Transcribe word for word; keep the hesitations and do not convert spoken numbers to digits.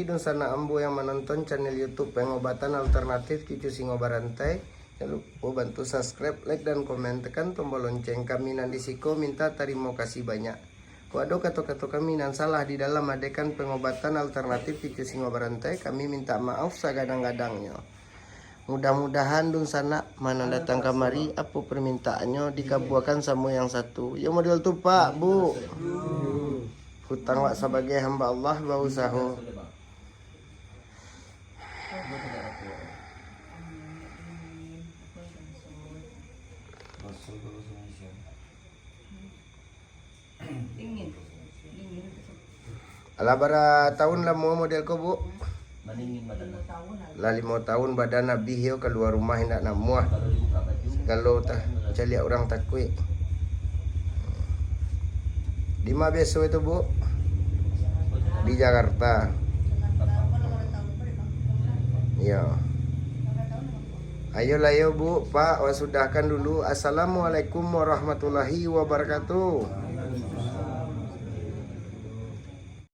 Dunsanak ambo yang manonton channel YouTube Pengobatan Alternatif Cucu Singo Barantai, jan lupo bantu subscribe, like, dan komen, tekan tombol lonceng. Kami nan di siko minta tarimo kasih banyak. Kok ado kato-kato kami nan salah di dalam adekan pengobatan alternatif cucu singo barantai, kami minta maaf sagadang-gadangnyo. Mudah-mudahan dunsanak ma nan datang kamari, apo permintaannyo dikabuakan samo yang satu. Yo model tu, Pak, Bu. Hutang wak sabagai hamba Allah, bausaho. Alah bara taun lamo model ko, Bu? Lah limo taun badan abih yo, kalua rumah indak namuah. Sagalo tah, caliak urang takuik. Di ma biaso itu, Bu? Di Jakarta. Iyo. Ayolah yo, Bu, Pak, wak sudahkan dulu. Assalamualaikum warahmatullahi wabarakatuh.